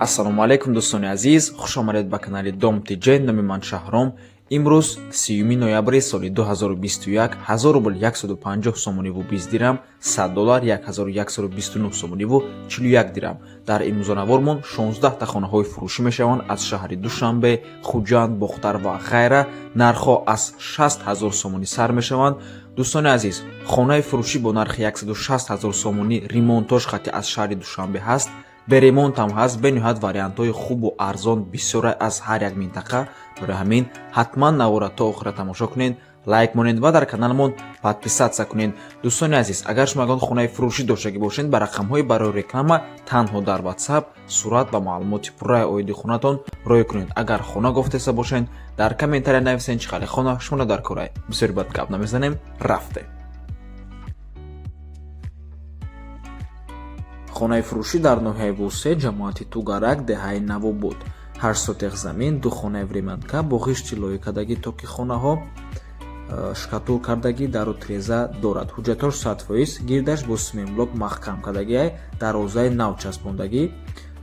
Ассалому алайкум, дӯстони азиз, хуш омадед ба канали Дом ТЖ. Номи ман Шаҳром. Имрӯз 30 ноябри соли 2021, 1000 рубл 150 сомониву 20 дирам, 100 доллар 1129 сомониву 41 дирам. Дар имрӯзанавормон 16 та хонаҳои фурӯшӣ мешаванд аз шаҳри Душанбе, Хуҷанд, Бохтар ва ғайра. Нархҳо аз 60 ҳазор сомонӣ сар мешаванд. Дӯстони азиз, хонаи фурӯшӣ бо нархи 160 ҳазор сомонӣ, ремонтош хати аз шаҳри Душанбе ҳаст, бе ремонт ҳам ҳаст. Бениҳоят вариантҳои хубу арзон бисёре аз ҳар як минтақа. Барои ҳамин ҳатман навора то охира тамошо кунед, лайк монед ва дар каналамон подписаться кунед. Дӯстони азиз, агар шумо ягон хонаи фурӯшӣ доштагӣ бошед, ба рақамҳои барои реклама танҳо дар WhatsApp сурат ва маълумоти пурраи оиди хонатон роҳӣ кунед. Агар хона гофтеста бошед, дар комментария нависед, чӣ хеле хона шумо дар корай. Бисёри бад гап намезанем, рафтем. Хонаи фурӯшӣ дар ноҳияи Восе, ҷамоати Тугарак, деҳаи Навобод, 8 сотех замин, ду хонаи времянка бо ғишти лоикардагӣ, токи хонаҳо штукатур кардагӣ, дару треза дорад. Ҳуҷҷатҳош 100%, гирдаш бо симентблок маҳкам кардагиай, дарвозаи нав часпондагӣ.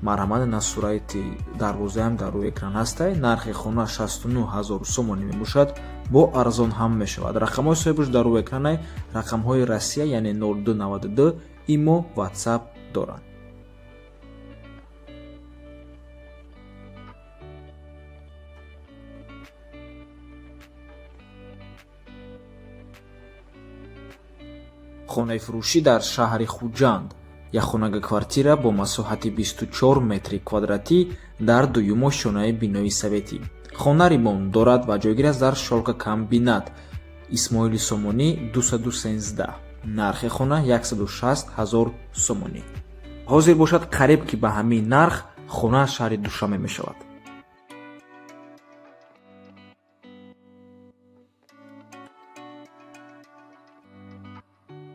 Марҳамат, на сурати дарвозаам дар рӯи экран ҳастай. Нархи хона 69 ҳазор сомонӣ мебошад, бо арзон ҳам мешавад. Рақамҳои соҳибаш дар рӯи экранай, рақамҳои Россия, яъне 0292, имо, WhatsApp доранд. Хонаи фурӯшӣ дар шаҳри Хуҷанд, якхонага квартира бо масоҳати 24 метри квадратӣ дар дуюм ошёнаи бинои советӣ. Хона ремонт дорад ва ҷойгир аст дар Шёлкокомбинат, Исмоили Сомонӣ 213. Нархи хона 160 ҳазор сомонӣ. Ҳозир бошад, қариб ки ба ҳамин нарх хона аз шаҳри Душанбе мешавад.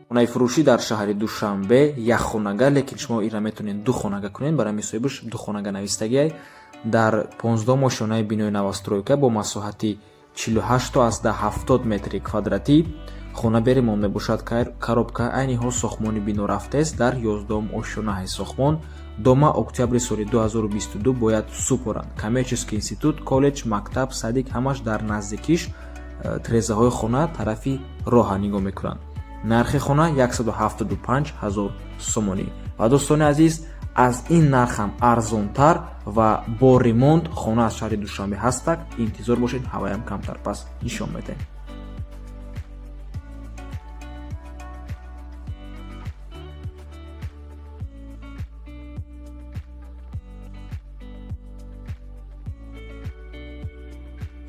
Хонаи фурӯшӣ дар шаҳри Душанбе, якхонага, лекин шумо инра метавонед ду хонага кунед, барои ҳамин соҳибаш ду хонага навистагиай. Дар 15-ум ошёнаи бинои новостройка бо масоҳати 48,70 метри квадратӣ. Хона бе ремонт мебошад, коробка. Айни ҳол сохтмони бино рафтест, дар 11-ум ошёнаи сохтмон. Дома октябри соли 2022 бояд супоранд. Коммерческий институт, коллеҷ, мактаб, садик ҳамаш дар наздикиш. Трезаҳои хона тарафи роҳа нигоҳ мекунанд. Нархи хона 175 ҳазор сомонӣ. Ва дӯстони азиз, аз ин нарх ҳам арзонтар ва бо ремонт хона аз шаҳри Душанбе ҳастак. Интизор бошед, ҳаваям камтар пас нишон медиҳем.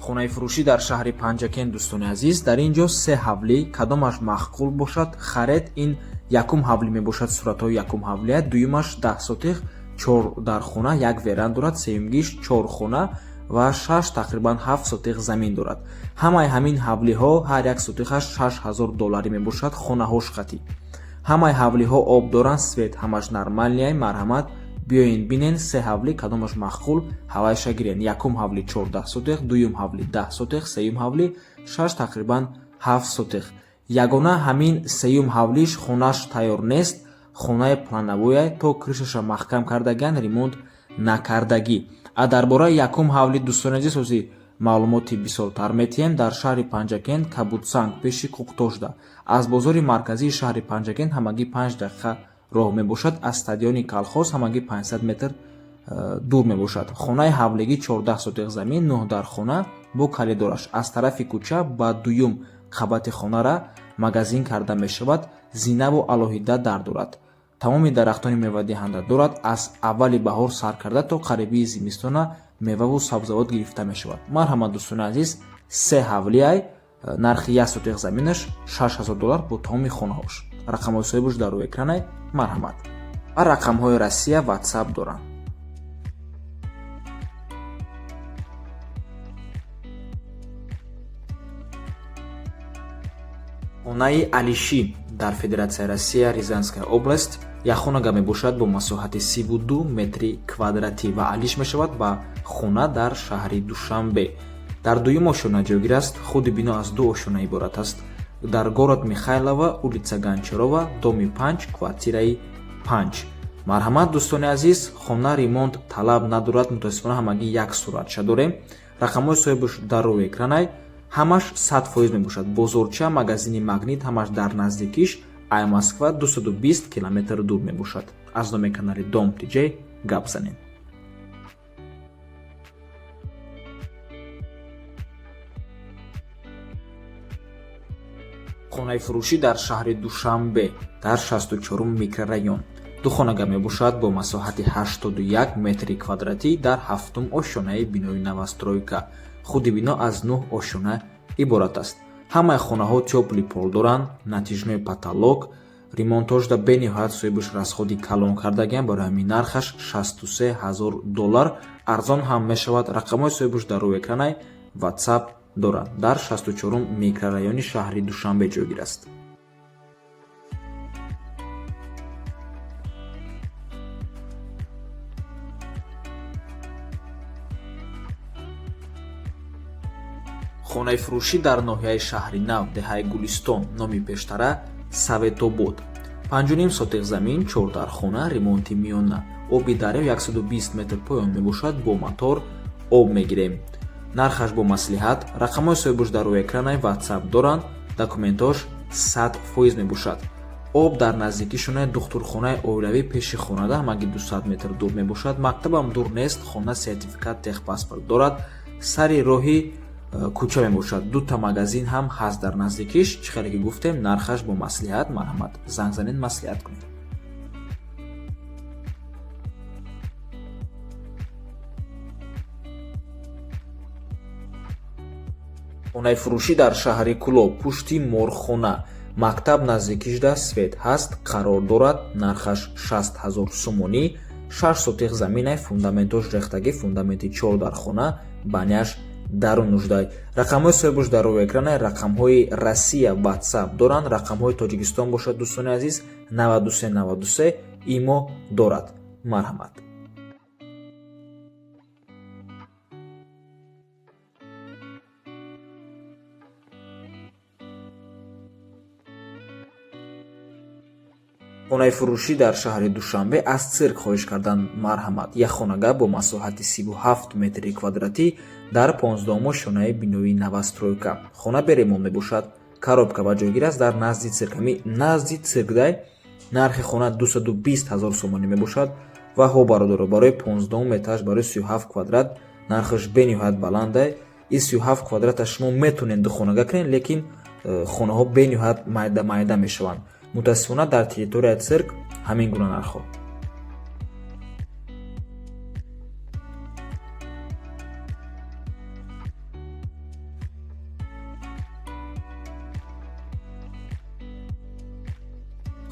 Хонаи фурӯшӣ дар шаҳри Панҷакент. Дӯстони азиз, дар ин ҷо се ҳавлӣ, кадомаш маъқул бошад, харед. Ин якум ҳавлӣ мебошад, суратҳои якум ҳавлия. Дуюмаш 10 сотих, чор дархона, як веранд дорад. Сеюмгиш чор хона ва шаш, тақрибан 7 сотих замин дорад. Ҳамаи ҳамин ҳавлиҳо ҳар як сотихаш 6000 долларӣ мебошад, хонаҳош қатӣ. Ҳамаи ҳавлиҳо об доранд, свет ҳамаш нормальный. Марҳамат, биёен, бинен, се ҳавлӣ, кадомаш маъқул, ҳавайша гирен. Якум ҳавлӣ 14 сотих, дуюм ҳавлӣ 10 сотих, сеюм ҳавлӣ шаш, тақрибан 7 сотих. Ягона ҳамин сеюм ҳавлиш хонаш тайёр нест, хонаи плановой, то крышаша маҳкам кардагиан, ремонт накардагӣ. А дар бораи якум ҳавлӣ, дӯстони азиз, ҳозир маълумоти бисёртар метиҳем. Дар шаҳри Панҷакент, Кабудсанг, пеши Куктошда, аз бозори марказии шаҳри Панҷакент ҳамагӣ 5 дақиқа роҳ мебошад, аз стадиони Колхоз ҳамагӣ 500 метр дур мебошад. Хонаи ҳавлигӣ, 14 сотих замин, нӯҳ дархона бо коридораш. Аз тарафи кӯча ба дуюм қабати хонара магазин карда мешавад, зинаву алоҳида дар дорад. Тамоми дарахтони мевадиҳанда дорад, аз аввали баҳор сар карда то қарибии зимистона меваву сабзавот гирифта мешавад. Марҳамат, дӯстони азиз, се ҳавлиай, нархи як сотих заминаш 6000 доллар бо тамоми хонаҳош. Рақамҳои соҳибаш дар рӯи экранай, марҳамат. Ва рақамҳои Россия, WhatsApp доранд. Хонаи алишӣ дар Федератсияи Россия, Рязанская область, якхонага мебошад бо масоҳати 32 метри квадратӣ ва алиш мешавад ба хона дар шаҳри Душанбе. Дар дуюм ошёна ҷойгир аст. Худи бино аз ду ошёна иборат аст. Дар город Михайлова, улица Гончарова, доми 5, квартираи 5. Марҳамат, дӯстони азиз, хона ремонт талаб надорад, мутаассифона ҳамагӣ як суратча дорем. Рақамҳои соҳибаш дар рӯи экранай, ҳамаш 100% мебошад. Бозорча, магазини Магнит ҳамаш дар наздикиш, ай Москва 220 километр дур мебошад. Аз номи канали Дом ТЖ гап занем. Хонаи фурӯшӣ дар шаҳри Душанбе дар 64 микрорайон ду хонага мебошад бо масоҳати 81 метри квадратӣ дар ҳафтум ошёнаи бинои новостройка. Худи бино аз нӯҳ ошёна иборат аст. Ҳамаи хонаҳо тёплый пол доранд, натяжной потолок, ремонтошда бениҳоят соҳибаш расходи калон кардагиам, барои ҳамин нархаш 63 ҳазор доллар, арзон ҳам мешавад. Рақамҳои соҳибаш дар рӯи экранай, WhatsApp дорад. Дар 64 микрорайони шаҳри Душанбе ҷойгир аст. Хонаи фурӯшӣ дар ноҳияи Шаҳри Нав, деҳаи Гулистон, номи пештара Советобод, 5,5 сотих замин, чордархона, ремонти миёна, оби дарё 120 метр поён мебошад, бо мотор об мегирем. Нархаш бо маслиҳат, рақамҳои соҳибаш дар рӯи экранай, WhatsApp доранд, документош 100% мебошад. Об дар наздикишона, духтурхонаи оилавӣ пеши хонада ҳамагӣ 200 метр дур мебошад, мактабам дур нест, хона сертификат, техпаспорт дорад, сари роҳи кӯча мебошад, дута магазин ҳам ҳаст дар наздикиш. Чӣ хеле ки гуфтем, нархаш бо маслиҳат, марҳамат, занг занед, маслиҳат кунед. Хонаи фурӯшӣ дар шаҳри Кӯлоб, пушти морхона, мактаб наздикишда, свет ҳаст, қарор дорад, нархаш 60 ҳазор сомонӣ, 6 сотих заминай, фундаментош рехтагӣ, фундаменти чор дар хона, баняш дарун нуждай. Рақамҳои соҳибаш дар рӯи экранай, рақамҳои Россия WhatsApp доранд, рақамҳои Тоҷикистон бошад, дӯстони азиз, 93 93, имо дорад. Марҳамат. Хонаи фурӯшӣ дар шаҳри Душанбе аз цирк хоҳиш кардан, марҳамат. Як хонага бо масоҳати 37 метри квадратӣ дар 15 ошёнаи бинои новостройка. Хона беремонт мебошад, коробка ба ҷойгир аст, дар назди цирк, ҳами назди циркдай. Нархи хона 220 ҳазор сомонӣ мебошад ва ҳо, бародаро, барои 15 этаж, барои 37 квадрат нархаш бениҳоят баландай. Ин 37 квадрата шумо метавонед ду хонага кунед, лекин хонаҳо бениҳоят майда майда мешаванд. Мутаассифона, дар территорияи цирк ҳамин гуна нархҳо.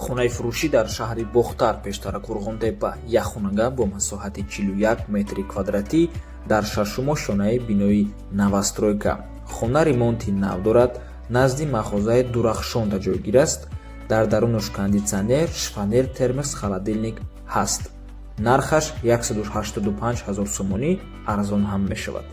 Хонаи фурӯшӣ дар шаҳри Бохтар, пештара Қурғонтепа, як хонага бо масоҳати 41 метри квадратӣ дар шашум ошёнаи бинои новостройка. Хона ремонти нав дорад, назди мағозаи Дурахшонда ҷойгир аст. Дар дарунаш кондитсионер, шифоньер, термос, холодильник ҳаст. Нархаш 185 ҳазор сомонӣ, арзон ҳам мешавад.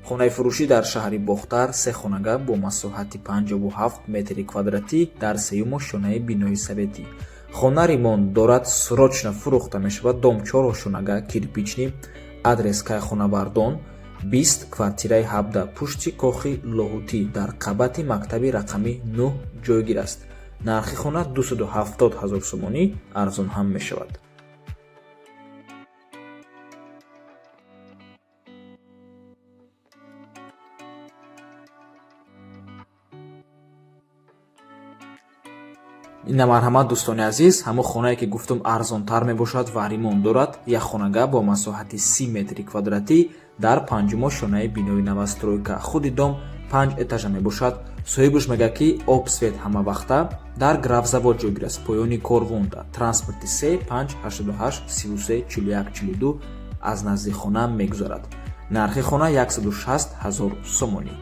Хонаи фурӯшӣ дар шаҳри Бохтар, се хонага бо масоҳати 57 метри квадратӣ дар сеюм ошёнаи бинои советӣ. Хона ремонт дорад, срочно фурӯхта мешавад. Дом чор ошёнага, кирпичный, адрес Кайхонабардон 20, квартираи 17, пушти кохи Лоҳутӣ, дар қабати мактаби рақами 9 ҷойгир аст. Нархи хона 270 ҳазор сомонӣ, арзон ҳам мешавад. Ина, марҳамат, дӯстони азиз, ҳамон хонае ки гуфтум арзонтар мебошад ва ремонт дорад, як хонага бо масоҳати 30 метри квадратӣ дар панҷум ошёнаи бинои новостройка. Худи дом панҷ этажа мебошад. Соҳибаш мегӯяд, ки об, свет ҳамавақта. Дар Графзавод ҷойгир аст, поёни корвонда. Транспорти 3 5 88 33 41 42 аз назди хона мегузарад. Нархи хона 160 ҳазор сомонӣ.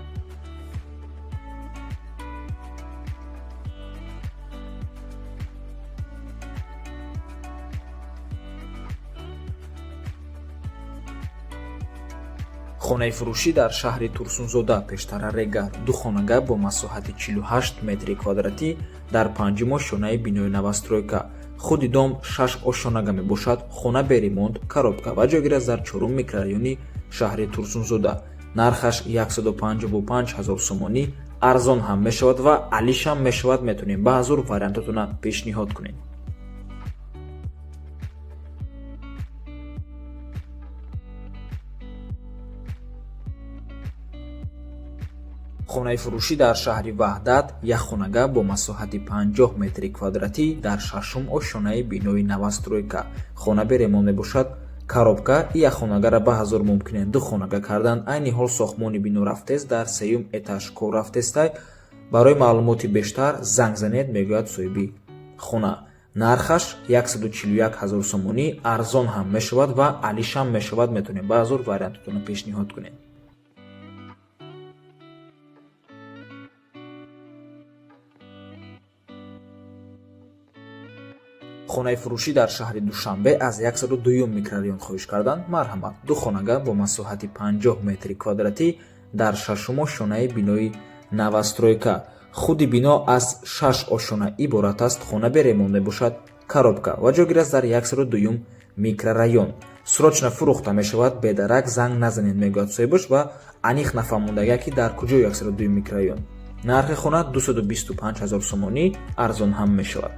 Хонаи фурӯшӣ дар шаҳри Турсунзода, пештара Регар, ду хонага бо масоҳати 48 метри квадратӣ дар панҷум ошёнаи бинои новостройка. Худи дом шаш ошёнага мебошад. Хона бе ремонт, коробка ва ҷойгир аст дар чорум микрорайони шаҳри Турсунзода. Нархаш 155 000 сомонӣ, арзон ҳам мешавад ва алишам мешавад. Метавонем ба ҳазур вариантотона пешниҳод кунем. Хонаи фурӯшӣ дар шаҳри Ваҳдат, як хонага бо масоҳати 50 метри квадратӣ дар шашум ошёнаи бинои новостройка. Хона бе ремонт мебошад, коробка. Як хонагара ба ҳазор мумкине ду хонага кардан. Айни ҳол сохтмони бино рафтест, дар сеюм этаж кор рафтестай. Барои маълумоти бештар занг занед, мегӯяд соҳиби хона. Нархаш 141 000 сомонӣ, арзон ҳам мешавад ва алишам мешавад. Метавонем ба ҳазор вариантотонро пешниҳод кунем. Хонаи фурӯшӣ дар шаҳри Душанбе аз 102 микрорайон хоҳиш карданд. Марҳамат, ду хонага бо масоҳати 50 метри квадратӣ дар шашум ошёнаи бинои новостройка. Худи бино аз шаш ошёна иборат аст. Хона бе ремонт мебошад, коробка ва ҷойгир аст дар 102 микрорайон. Срочно фурӯхта мешавад, бедарак занг назанед, мегӯяд соҳибаш ва аниқ нафаҳмондага, ки дар куҷо 102 микрорайон. Нархи хона 225 000 сомонӣ, арзон ҳам мешавад.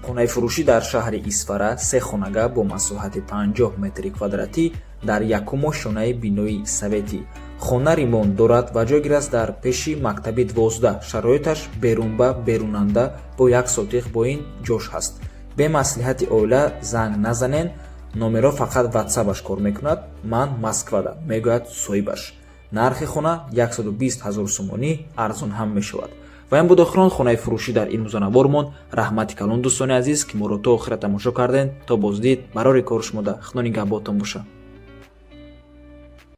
Хонаи фурӯшӣ дар шаҳри Исфара, се хонага бо масоҳати 50 метри квадратӣ дар якум ошёнаи бинои советӣ. Хона ремонт дорад ва ҷойгир аст дар пеши мактаби 12. Шароиташ берунба берунанда бо як сотиқ бо ин ҷош ҳаст. Бе маслиҳати оила занг назанен, номеро фақат ватсапаш кор мекунад. Ман Москвада, мегӯяд соҳибаш. Нархи хона 120 000 сомонӣ, арзон ҳам мешавад. Ва ин буд охирон хонаи фурӯшӣ дар ин музанавормон. Раҳмати калон, дӯстони азиз, ки моро то охира тамошо кардем. То боздид, барори кори шумода, худо нигаҳботон боша.